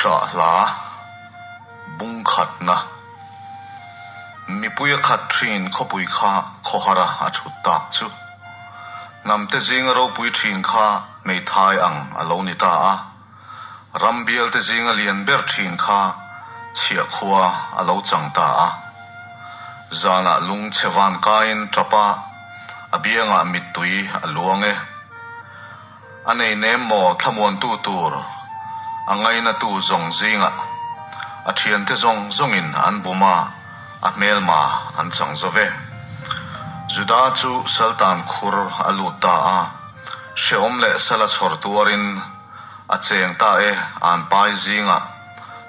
Ṭah hla bung khatna. Mipui a khat ṭhin khawpui kha khawhara a ṭhut tak chu. Hnamte zinga ropui ṭhin kha hmeithai ang a lo ni ta a. Ram bialte zinga lian ber ṭhin kha chhiah khua a lo chang ta a. Zanah lung chhe van kaiin ṭap a, a biangah mittui a luang e. A nei nem maw thlamuantu tur a ngainatu zawng zingah a thiante zawng zawngin an bum a, a hmelma an chang zo ve. Juda chu Saltan khur a lut ta a, hrehawm leh sala chhawr tuarin a cheng ta e, an pai zingah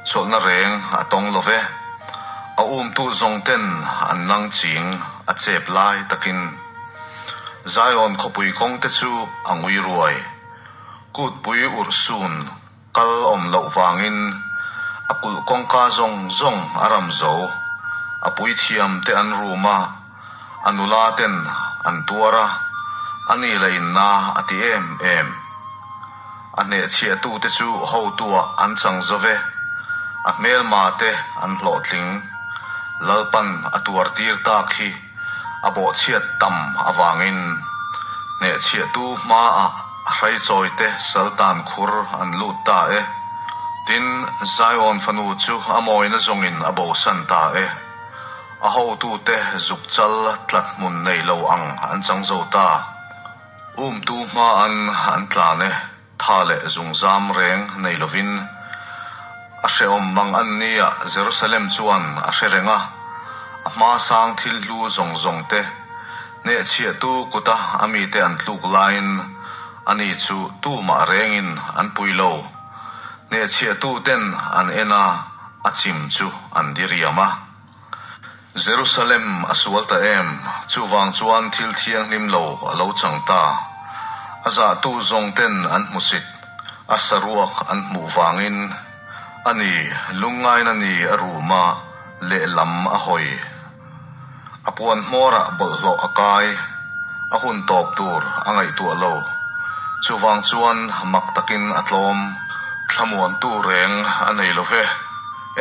chawlhna reng a tawng lo ve. A umtu zawng ten an nang ching a chep lai takin. Zion khawpui kawng te chu a ngui ruai. Kutpui urhsun kal awm loh vangin a kulh kawngka zawng zawng a ram zo. A puithiam te an rum a, a nula ten an tuar a, a ni la in na a ti em em. A hnehchhiahtu te chu hotuah an chang zo ve. A hmelma te an hlawhtling. Lalpan a tuar tir tak hi. A bawhchhiat tam avangin hnehchhiahtu hmaah hraichawite saltan khur an lut ta e. Tin, Zion fanu chu a mawina zawngin a bosan ta e. A hotute zuk chal tlat hmun nei lo ang an chang zo ta. Umtu hma an an tlan e. Tha leh zungzam reng nei lovin a hrehawm mang an nia Jerusalem chuan a hre reng a, a hma sang thil hlu zawng zawng te hnehchhiahtu kuta a mite an tluk laiin ani chu tumah rengin an pui lo. Hnehchhiahtu ten an en a, a chim chu an diriam a. Jerusalem a sual ta em? Chuvang chuan thil thianghlim lo a lo chang ta. A zahtu zawng ten an hmusit, a saruak an hmuh vangin a ni, lungngaina ni a rum a, lehlam a hawi. A puan hmawrah bawlhhlawh a kai, a hun tawp tur a ngaihtuah lo. Chuvang chuan mak takin a tlawm, thlamuantu reng a nei lo ve.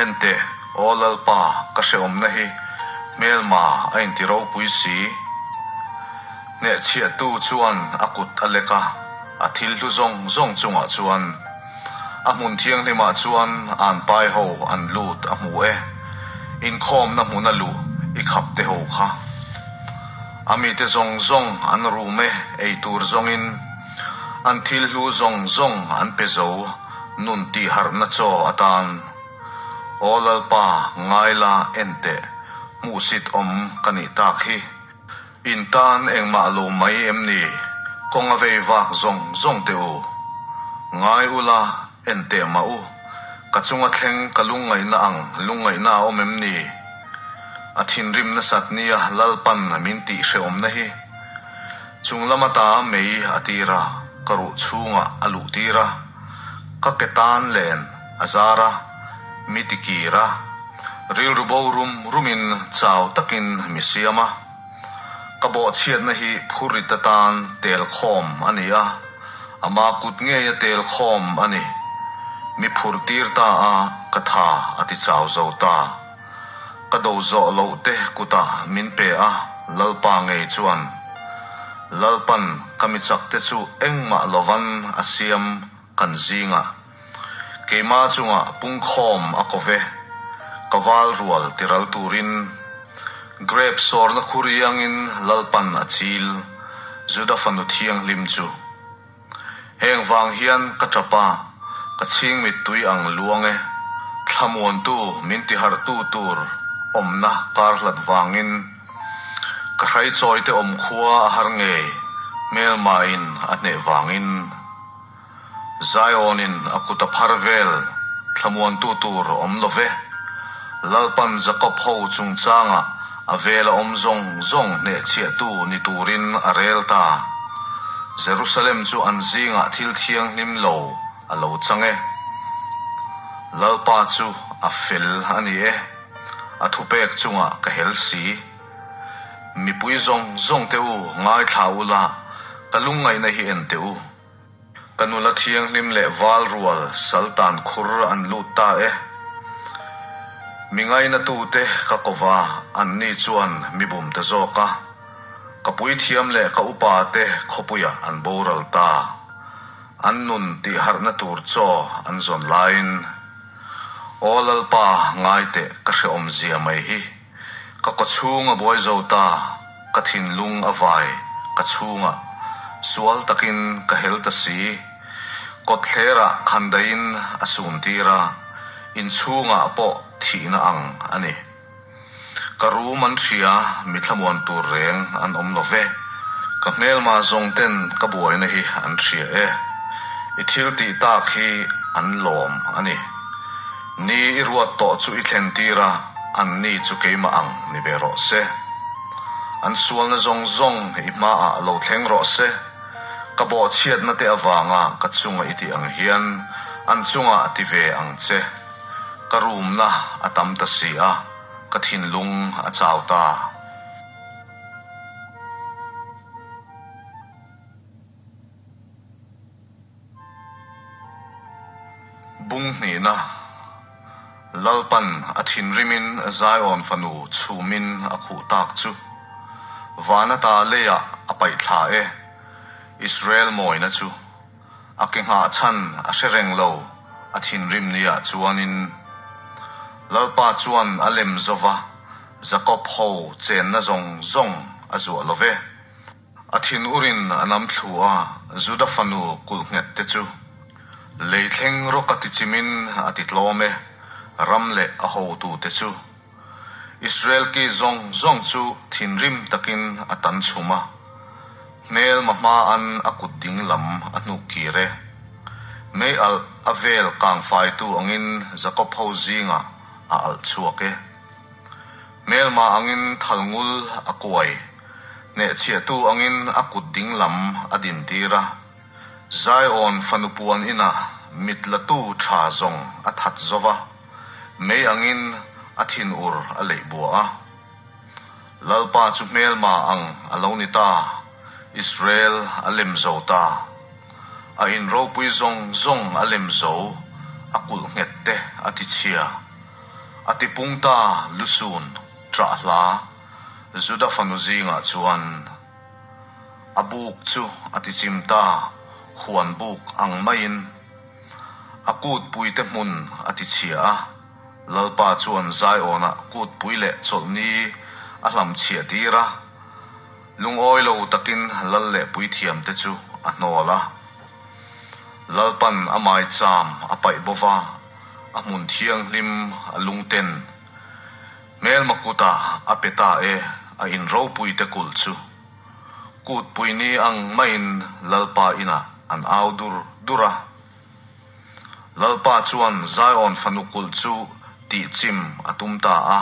Enteh, Aw Lalpa, ka hrehawmna hi hmelma a inti ropui si. Hnehchhiahtu chuan a kut a lek a, a thil hlu zawng zawng chungah chuan a hmun thianghlimah chuan an pai ho an lut a hmu e. Inkhawmna hmuna luh i khap te ho kha. A mite zawng zawng an rum e, ei tur zawngin an thil hlu zawng zawng an pe zo, nun tihharhna chaw atan. Aw Lalpa, ngai la, en teh, hmuhsit awm ka nih tak hi. In tan engmah lo mai em ni? Kawng a vei vak zawng zawng teh u. Ngai u la, en teh mah u. Ka chunga thleng ka lungngaihna ang lungngaihna a awm em ni? A thinrim nasat nia Lalpan min tih hrehawmna hi. Chung lama ta mei a tir a, ka ruh chhungah a luh tir a, ka ke tan len a zar a, mi ti kir a, rilru bo rum rumin chau takin mi siam a. Ka bawhchhiatna hi phurrit atan tel khawm a ni a, ama kut ngeia tel khawm a ni. Mi phurh tir ta a, ka tha a ti chau zo ta. Ka do zawh loh te kutah min pe a, Lalpa ngei chuan. Lalpan ka mi chak te chu engmah lovan a siam kan zingah. Keima chungah pungkhawm a ko ve, ka val rual tiral turin. Grape sawrna khur iangin Lalpan a chil, Juda fanu thianghlim chu. Heng vang hian ka tap a, ka chhing mittui ang luang e, thlamuantu min tiharhtu tur awmna kar hlat vangin. Ka hraichawite awmkhua a har ngei, hmelmain a hneh vangin. Zion-in a kut a phar vel, thlamuantu tur awm lo ve. Lalpan Jakob ho chungchanga a vela awm zawng zawng hnehchhiahtu ni turin a rel ta. Jerusalem chu an zingah thil thianghlim lo a lo chang e. Lalpa chu a fel a ni e, a thupek chungah ka hel si. Mipui zawng zawng te u, ngaithla ula, ka lungngaihna hi en teh u. Ka nula thianghlim leh val rual sal tan khur an lut ta e. Mi ngainatute ka ko va, anni chuan mi bum ta zawk a. Ka puithiam leh ka upa te khawpuiah an boral ta. An nun tihharhna tur chaw an zawn laiin, Aw Lalpa, ngai teh ka hrehawmzia mai hi. Ka kawchhung a buai zo ta, ka thinlung a vai ka chhungah sual takin ka hel ta si. Kawtthlerah khandaiin a suntir a, inchhungah pawh thihna ang a ni. Ka rum an hria, mi thlamuan tur reng an awm lo ve. Ka hmelma zawng ten ka buaina hi an hria e. I thil tih tak hi an lawm a ni. Ni i ruat tawh chu i thlen tir a, an ni chu keimah ang ni ve rawh se. An sualna zawng zawng i hmaah lo thleng rawh se. Ka bawhchhiatna te avanga ka chunga i tih ang hian an chungah ti ve ang che. Ka rumna a tam ta si a, ka thinlung a chau ta. Bung hnihna, Lalpan a thinrimin Zion fanu chhumin a khuh tak chu van ata leiah a paih thla e, Israel mawina chu a ke nghah chhan a hre reng lo, a thinrim niah chuanin Lalpa chuan a lem zova Jakob ho chenna zawng zawng a zuah lo ve. A thin urin a nam thlu a, Juda fanu kulh nghet te chu lei thleng rawk a ti chimin a ti tlawm e, ram leh a hotu te chu. Israel ki zawng zawng chu thinrim takin a tan chhum a, hmelma hmaan a kut ding lam a hnuk kir e. Mei alh a vel kangfaitu angin Jakob ho zingah a alh chhuak e. Hmelma angin thalngul a kuai, hnehchhiahtu angin a kut ding lam a dintir a. Zion fanu puan inah mit latu tha zawng a that zo va, mei angin a thinur a leih bua a. Lalpa chu hmelma ang a lo ni ta, Israel a lem zo ta. A in ropui zawng zawng a lem zo, a kulh nghet te a tichhia. A tipung ta lusun ṭah hla Juda fanu zingah chuan a buk chu a tichim ta, huan buk ang maiin a kutpuite hmun a tichhia a, Lalpa chuan Zion-ah kutpui leh chawlhni a hlamchhiah tir a, lungawi lo takin lal leh puithiamte chu a hnawl a. Lalpan a maicham a paih bo va, a hmun thianghlim a lungten hmelma kutah a pe ta e, a in ropui te kulh chu kutpui ni ang maiin Lalpa inah an au dur dur a. Lalpa chuan Zion fanu kulh chu tihchim a tum ta a,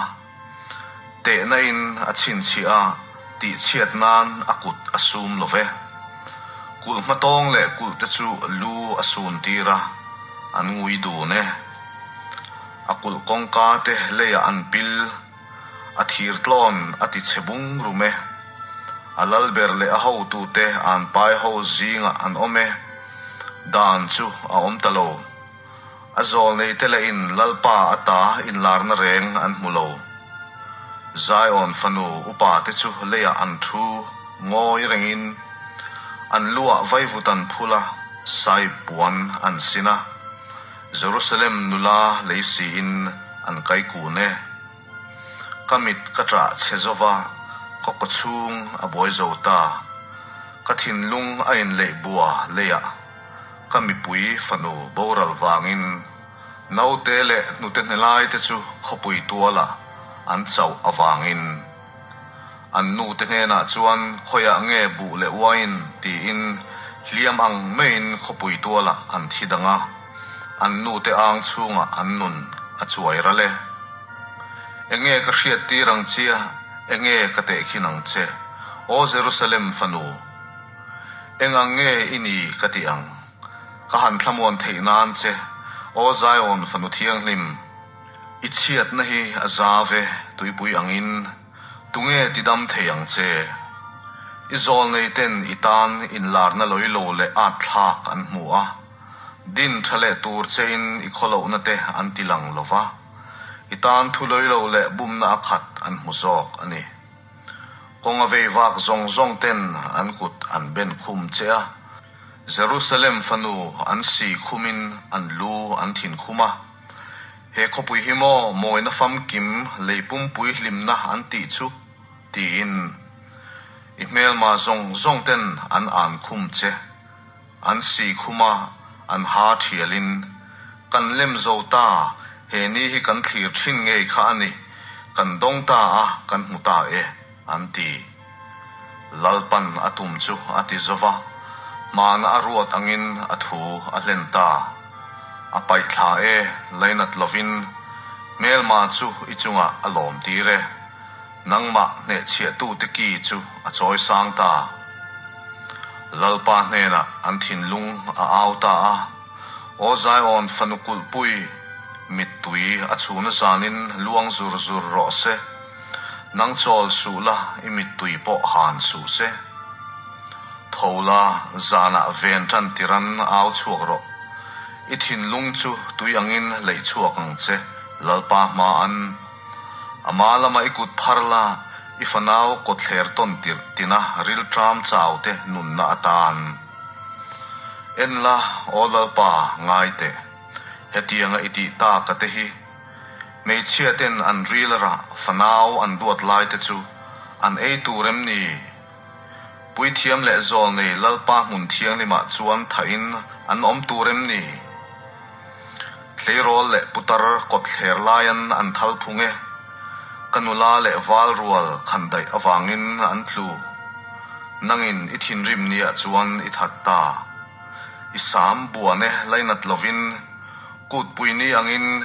tehna in a chhinchhiah a, tihchhiat nan a kut a sum lo ve. Kulh hmatawng leh kulh te chu lu a sun tir a, an ngui dun e. A kulh kawngka te leiah an pil, a thir tlawn a ti chhe bung rum e. A lalber leh a hotute an pai ho zingah an awm e. Dan chu a awm ta lo. A zawlnei te lahin Lalpa ata inlarna reng an hmu lo. Zion fanu upa te chu leiah an thu ngawi rengin an luah vaivut an phul a, sai puan an sin a, Jerusalem nula lei siin an kai kun e. Ka mit ka ṭah chhe zo va, ka kawchhung a buai zo ta. Ka thinlung a inleih bua leiah ka mipui fanu boral vangin naute leh hnute hnelai te chu khawpui tualah an chauh avangin an nute hnenah chuan khawiah nge buh leh uain tiin hliam ang maiin khawpui tualah an thi dang a, an nute ang chhungah an nun a chuai ral e. Enge ka hriat tir ang chia, enge ka tehkhin ang che, Aw Jerusalem fanu? Eng ang nge i ni ka ti ang? Ka han thlamuan theih nan che, Aw Zion fanu thianghlim. I chhiatna hi a za ve, tuipui angin, tunge ti dam thei ang che? I zawlnei ten i tan inlarna lawilo leh at thlak an hmu a, din tha leh tur che in i khawlohna te an ti lang lova, i tan thu lawilo leh bumna a khat an hmu zawk a ni. Kawng a vei vak zawng zawng ten an kut an ben khum che a, Jerusalem fanu an si khumin an lu an thin khum a. He khawpui hi maw mawina famkim lei pumpui hlimna an tih chu? tiin i hmelma zawng zawng ten an an khum che, an si khum a, an ha thialin, Kan lem zo ta, he ni hi kan thlir thin ngei kha a ni, kan dawng ta a, kan hmu ta e, an ti. Lalpan a tum chu a ti zo va, hmana a ruat angin a thu a hlen ta. A paih thla e, lainat lovin, hmelma chu i chungah a lawm tir e. Nangmah hnehchhiahtute ki chu a chawi sang ta. Lalpa hnenah an thinlung a au ta a, Aw Zion fanu kulhpui, mittui a chhuna zanin luang zur zur rawh se. Nang chawl suh la, i mittui pawh han suh se. Tho la, zanah ven tan tiran au chhuak rawh. I thinlung chu tui angin leih chhuak ang che, Lalpa hma an. Ama lama i kut phar la, i fanau kawtthler tawn tirh tina rilṭam chau te nunna atan. En la, aw Lalpa, ngai teh. Hetianga i tih tak a te hi. Hmeichhia ten an ril a rah fanau an duat lai te chu an ei tur em ni? Puithiam leh zawl nei Lalpa hmun thianghlimah chuan thahin an awm tur em ni? Tleirawl leh putar kawtthler laian an thal phung e. Ka nula leh val rual khan daih avangin an tlu. Nangin i thinrim niah chuan i that ta. I sam buan e lainat lovin Kutpui ni angin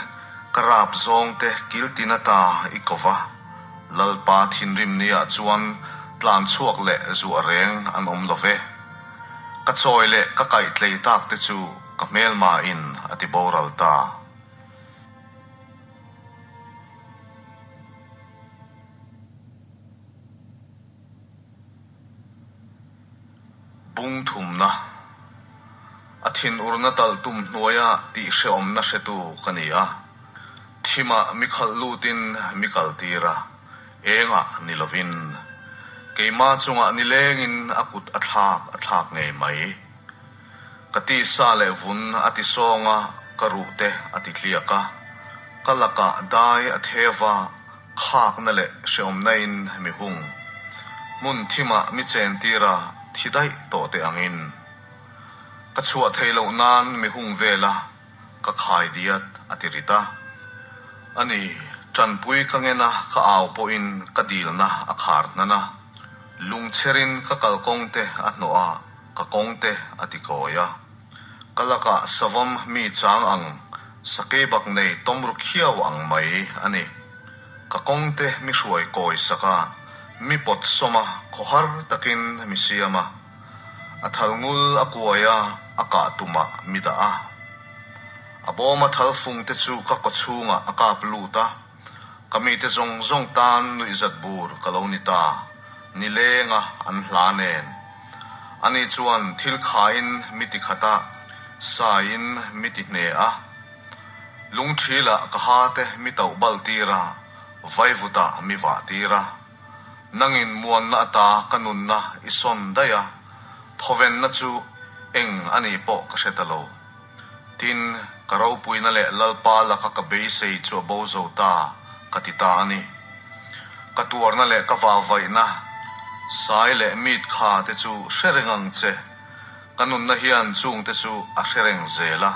ka rap zawng te kil tin ata i ko va, Lalpa thinrim niah chuan tlan chhuak leh zuah reng an awm lo ve. Ka chawi leh ka kaih tlei tak te chu ka hmelma in a ti boral ta. Bung thumna, A thinurna talh tum hnuaia tih hrehawmna hretu ka ni a. Thimah mi khalh lutin mi kaltir a, engah ni lovin. Keima chungah nilengin a kut a thlak a thlak ngei mai. Ka tisa leh vun a ti sawng a, ka ruh te a ti tliak a. Ka lakah dai a theu a, Khakna leh hreawmna in mi hung, hmun thimah mi chentir a thi daih tawh teh angin. Ka chhuah theih loh nan mi hung vela ka khai diat a ti rit a. Ani, tanpui ka ngen a ka au pawhin ka dilna a khar hnan a. Lungchherin ka kalkawng te a hnawh a, ka kawng te a ti kawi a. Ka lakah savawm mi chang ang, sakei bak nei tawmru khiau ang mai a ni. Ka kawngte mi hruai kawi sak a, mi pawt sawm a, khawhar takin mi siam a. A thal ngul a kuai a, a kah tumah mi dah a. A bawma thal fungte chu ka kawchhungah a kap lut a. Ka mite zawng zawng tan nuihzat bur ka lo ni ta, nilenga an hla nen. Ani chuan thil khain mi ti khat a, saiin mi ti hne a. Lungṭhilah ka ha te mi tauh bal tir a, vaivutah mi vah tir a. Nangin muanna ata ka nunna i sawn daih a, thawvenna chu eng a nih pawh ka hre ta lo. Tin, ka ropuina leh Lalpa laka ka beisei chu a bo zo ta, ka ti ta a ni. Ka tuarna leh ka vahvaihna, sai leh mit kha te chu hre reng ang che. Ka nunna hian chung te chu a hre reng zel a,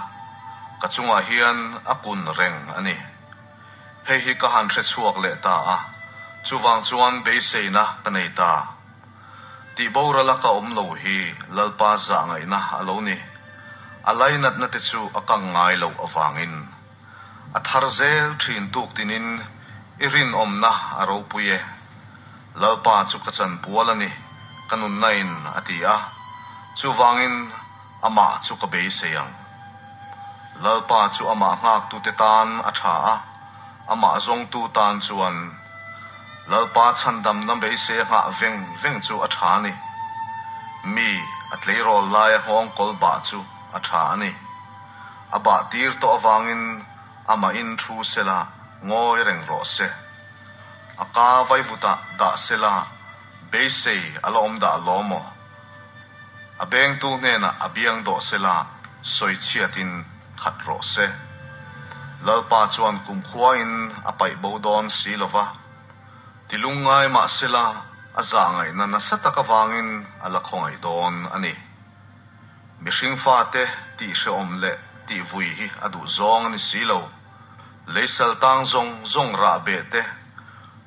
ka chungah hian a kun reng a ni. Hei hi ka han hre chhuak leh ta a, chuvang chuan beiseina ka nei ta. Tih borala ka awm lo hi Lalpa zah ngaihna a lo ni. A lainatna te chu a kang ngai loh avangin a thar zel thin tuk tinin i rinawmna a ropui e. Lalpa chu ka chanpual a ni, ka nunna in a ti a, chuvangin amah chu ka beisei ang. Lalpa chu amah nghaktute tan a tha a, amah zawngtu tan chuan Lalpa chhandamna beisei a nghah veng veng chu a tha a ni. Mi a tleirawl laia nghawngkawl bah chu a tha a ni. A bah tir tawh avangin amahin thu sela ngawi reng rawh se. A ka vaivutah dah sela beisei a la awm dah law maw? A bengtu hnenah a biang dawh sela sawichhiatin khat rawh se. Lalpa chuan kumkhuain a paih bo dawn si lo va. Ti lungngai mah sela a zah ngaihna nasa tak avangin a la khawngaih dawn a ni. Mihring fate tih hrehawm leh tih vui hi a duh zawng a ni si lo. Leisal tang zawng zawng rah beh te,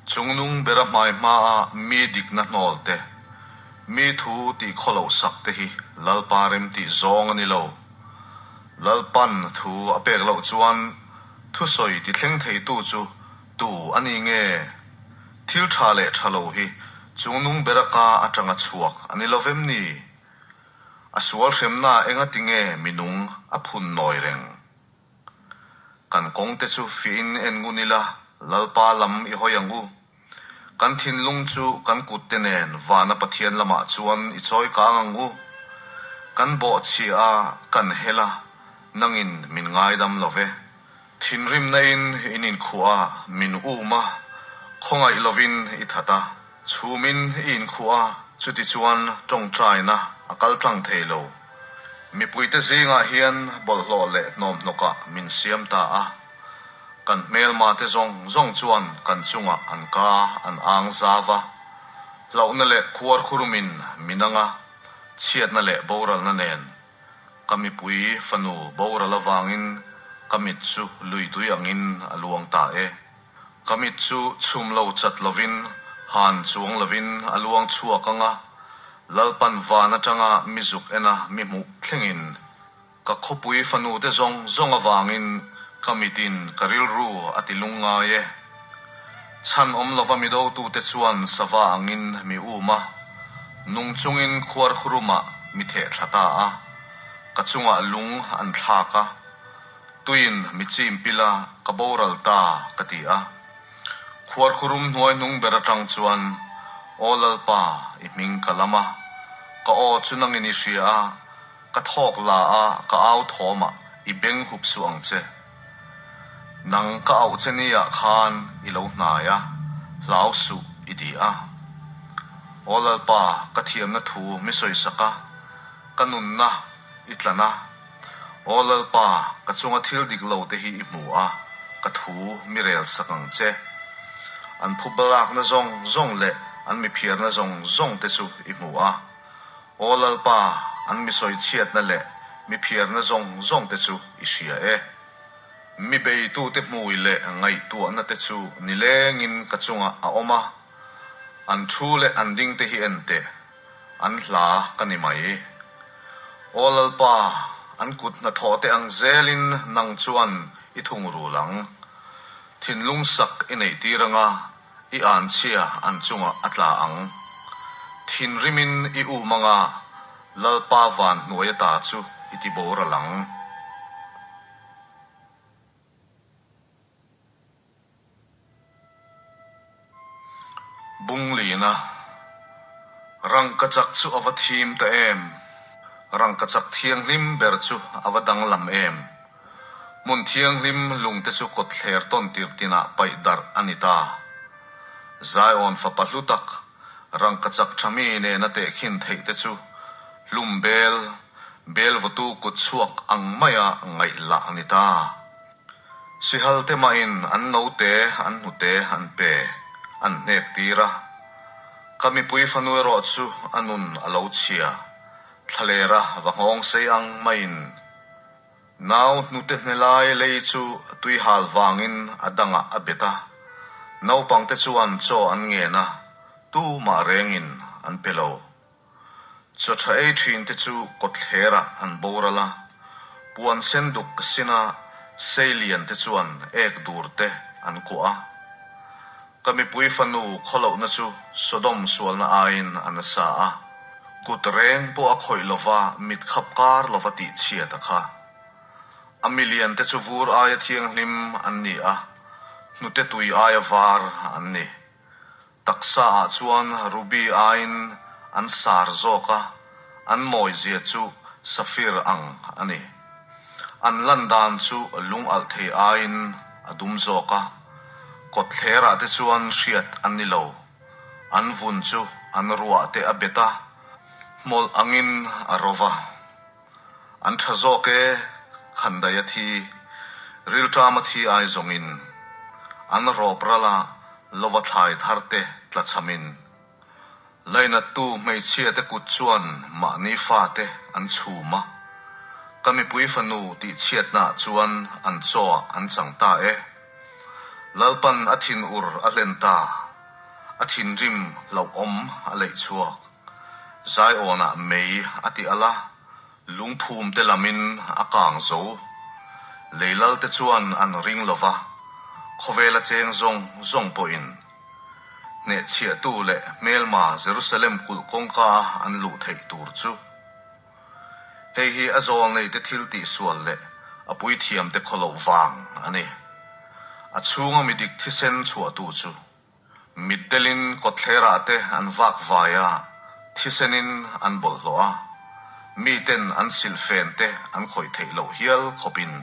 chungnung bera hmai hmaa mi dikna hnawl te, mi thu tih khawloh sak te hi Lalpa rem tih zawng a ni lo. Lalpan thu a pek loh chuan thusawi ti thleng theitu chu Tu a ni nge? Thil tha leh tha lo hi chungnung bera ka atanga chhuak a ni lo vem ni? A sual hremna engati nge minung a phun nawi reng? Kan kawngte chu fiahin en ngun ila, Lalpa lam i hawi ang u. Kan thinlung chu kan kutte nen vana Pathian lamah chuan i chawi kang ang u. Kan bawhchhia a, kan hel a, nangin min ngaidam lo ve. Thinrimna in in inkhuah a, min um a, khawngaih lovin i that a, chhumin i inkhuah a, chutichuan tawngtaina a kal tlang thei lo. Mipuite zingah hian bawlhhlawh leh hnawmhnawkah min siam ta a, kan hmelmate zawng zawng chuan kan chungah an ka an ang zau a, hlauhna leh khuarkhurumin min ang a, chhiatna leh boralna nen. Ka mipui fanu boral avangin ka mit chu lui tui angin a luang ta e. Ka mit chu chhum lo chat lovin, han chuang lovin a luang chhuak ang a, Lalpan van atanga mi zuk ena mi hmuh thlengin. Ka khawpui fanute zawng zawng avangin ka mitin ka rilru a ti lungngai e. Chhan awm lova mi dotute chuan sava angin mi um a, nung chungin khuar khurumah mi theh thla ta a, ka chungah lung an thlak a, tuiin mi chim pil a, ka boral ta ka ti a. Khuar khurum hnuai hnung ber atang chuan, Aw Lalpa, i hming ka lam a, ka aw chu nangin i hria a, Ka thawk la a, ka au thawm a, i beng hup suh ang che. Nang ka auh che ni ah khan i lo hnai a, hlau suh i ti a. Aw Lalpa, ka thiamna thu mi sawisak a, ka nunna i tlan a. Aw Lalpa, ka chunga thil dik lo te hi i hmu a, ka thu mi rel sak ang che. An phu balakna zawng zawng leh an mi phiarna zawng zawng te chu i hmu a. Aw Lalpa, an mi sawichhiatna leh mi phiarna zawng zawng te chu i hria e. Mi beitute hmui leh ngaihtuahna te chu nilengin ka chungah a awm a, an thu leh an ding te hi en teh, an hla ka ni mai. Aw Lalpa, an kut hnathawh te ang zelin nang chuan i thungrul ang. Thinlung sak i neihtir anga I anchhia an chungah a tla ang. Thinrimin i um anga Lalpa van hnuai ata chu i ti boral ang. Bunglina Rangkachak chu a va thim ta em? Rangkachak thianghlim ber chu a va danglam em? Hmun thianghlim lungte chu kawtthler tawn tir tinah paih darh a ni ta. Zion fapa hlu tak, rangkachak tha mi nena tehkhin theih te chu hlum bel, bel vawtu kut chhuak ang maia ngaih lah a ni ta. Sihal te mahin an note, an hnute an pe, an hnek tir a. Ka mipui fanu erawh chu a nun a lo chhia, thlalera va nghawng sei ang maiin. Nau hnute hnelai lei chu tui hal vangin a dangah a bet a, naupangte chuan chaw an ngen a, tumah rengin an pe lo. Chaw tha ei thinte chu kawtthlerah an boral a, puan sen duk sina sei liante chuan ek dur te an kuah a. Ka mipui fanu khawlohna chu Sodom sualna aiin a nasa a, kut reng pawh a khawih lova mit khap kar lova tih chhiat a kha. A milian te chu vur aia thianghlim an ni a, hnute tui aia var an ni. Taksa ah chuan ruby aiin an sar zawk a. An mawizia chu safir ang a ni. An lan dan chu lung alh thei aiin a dum zawk a, kawtthlerah te chuan hriat an ni lo. An vun chu an ruah te a bet a, hmawlh angin a ro va. An tha zawk e, khandaih a thi, rilṭam a thi ai zawngin. An rawp ral a, lova thlai thar te tlachhamin. Lainattu hmeichhiate kut chuan mahni fate an chhum a, ka mipui fanu tihchhiatnaah chuan an chaw-ah an chang ta e. Lalpan a thinur a hlen ta, a thinrim hlauhawm a leih chhuak. Zaiawnah mei a ti al a, lungphum te lamin a kang zo. Leilalte chuan an ring lo va, khawvela cheng zawng zawng pawhin hnehchhiahtu leh hmelma Jerusalem kulh kawngka an luh theih tur chu. Hei hi a zawlneite thil tihsual leh a puithiamte khawloh vang a ni. A chhunga midik thisen chhuahtu chu. Mitdelin kawtthlerah te an vak vai a, thisenin an bawlhhlawh a, miten an silhfen te an khawih theih loh hial khawpin.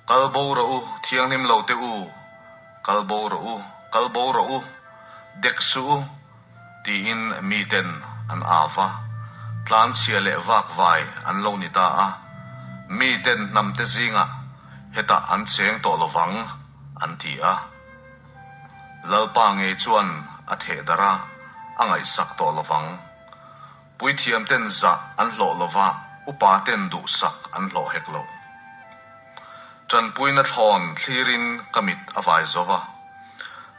Kal bo rawh u, thianghlim lo te u, kal bo rawh u, kal bo rawh u, dek suh u, tiin miten an av a, tlanchhia leh vak vai an lo ni ta a, miten hnamte zingah hetah an cheng tawh lovang, an ti a. Lalpa ngei chuan a theh darh a, a ngaihsak tawh lovang. Puithiam ten zah an hlawh lova, upa ten duhsak an hlawh hek lo. Tanpuina thlawn thlirin ka mit a vai zo va,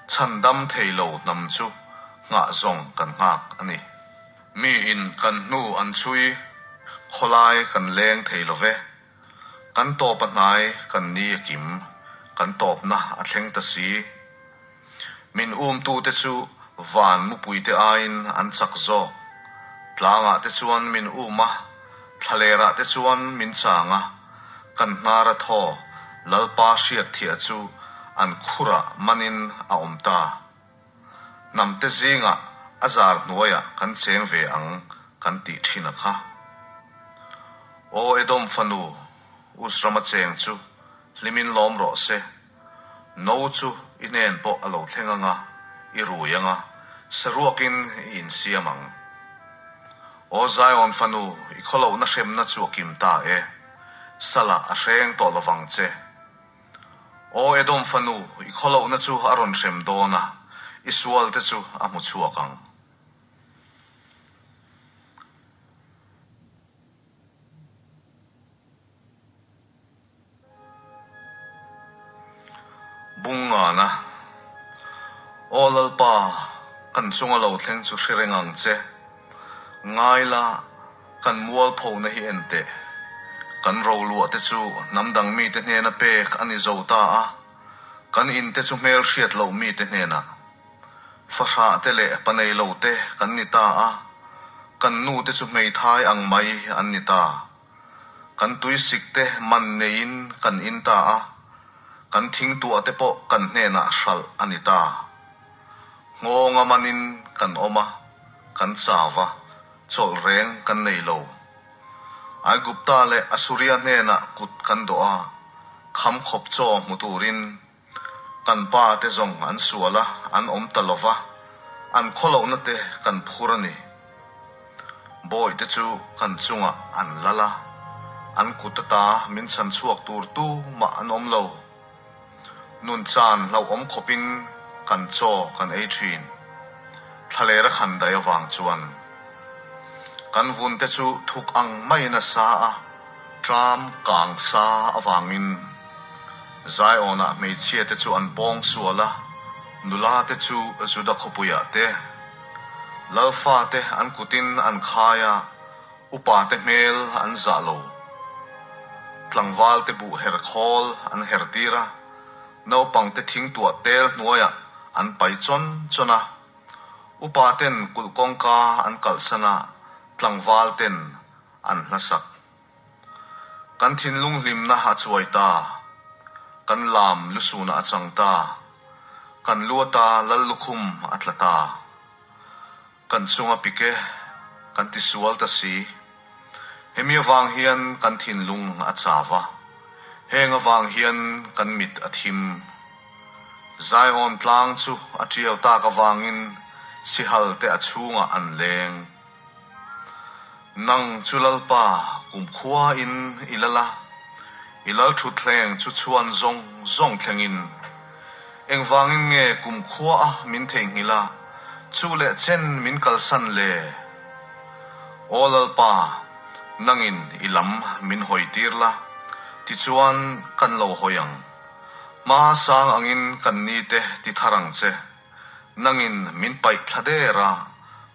chhandam thei lo hnam chu nghah zawng kan nghak a ni. Miin kan hnu an chhui, khawlai kan leng thei lo ve. Kan tawp a hnai, kan ni a kim, kan tawpna a thleng ta si. Min umtute chu van mupuite aiin an chak zawk. Tlangah te chuan min um a, thlalerah te chuan min chang a, kan hnara thaw Lalpa hriakthiah chu an khurah manin a awm ta. Hnamte zingah a zar hnuaiah kan cheng ve ang kan tih thin a kha. Aw Edom fanu, Us rama cheng chu hlimin lawm rawh se. No chu i hnen pawh a lo thleng anga, i rui anga, saruakin i insiam ang. Aw Zion fanu, i khawlohna hremna chu a kim ta e, salah a hreng tawh lovang che. Aw Edom fanu, i khawlohna chu a rawn hrem dawn a, i sualte chu a hmu chhuak ang. Bungngana, Aw Lalpa, kan chunga lo thleng chu hre reng ang che. Ngai la, kan mualphona hi en teh. Kan roluah te chu hnam dang mite hnena pek a ni zo ta a, kan in te chu hmelhriat loh mite hnenah. Fahrah te leh panei lo te kan ni ta a, kan nu te chu hmeithai ang mai an ni ta. Kan tuisik te man neiin kan in ta a, kan thingtuah te pawh kan hnenah hralh a ni ta. Nghawnga manin kan awm a, kan chau a, chawlh reng kan nei lo. Aigupta leh Asuria hnenah kut kan dawh a, kham khawp chaw hmu turin Kan pa te zawng an sual a, an awm ta lo va, an khawlohna te kan phur a ni. Bawi te chu kan chungah an lal a, an kut ata min chhan chhuak tur tu mah an awm lo. Nun chan hlauhawm khawpin kan chaw kan ei thin. Thlaler a khan daih avang chuan kan vun te chu thuk ang maiin a sa a, tram kang sa avangin Zion-ah hmeichhia te chu an pawng sual a, nula te chu Juda khawpuiah te, Lalfa te an kutin an khai a, upa te hmel an zah lo. Tlangval te buh her khawl an her tir a, naupang te thingtuah tel hnuaiah an pai chawn chawn a, upa ten kulh kawngka an kalhsan a, tlangval ten an hlasak. Kan thinlung hlimna a chuai ta, kan lam lusuna a chang ta, kan lu ata lal lukhum a tla ta. Kan chunga pik e, kan tisual ta si. Hemi avang hian kan thinlung a chau va, heng avang hian kan mit a thim. Zion tlang chu a tiau tak avangin sihal te a chhungah an leng. Nang chu Lalpa kumkhua in i lal a, i lal thutthleng chu chhuan zawng zawng thlengin. Engvangin nge kumkhua a min theihnghilh a, chu leh chen min kalsan le? Aw Lalpa, nangin i lam min hawi tir la, tichuan kan lo hawi ang. Hma sang angin kan nite ti thar ang che. Nangin min paih thla der a,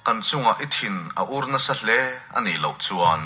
kan chungah i thin a ur nasa hle a nih loh chuan.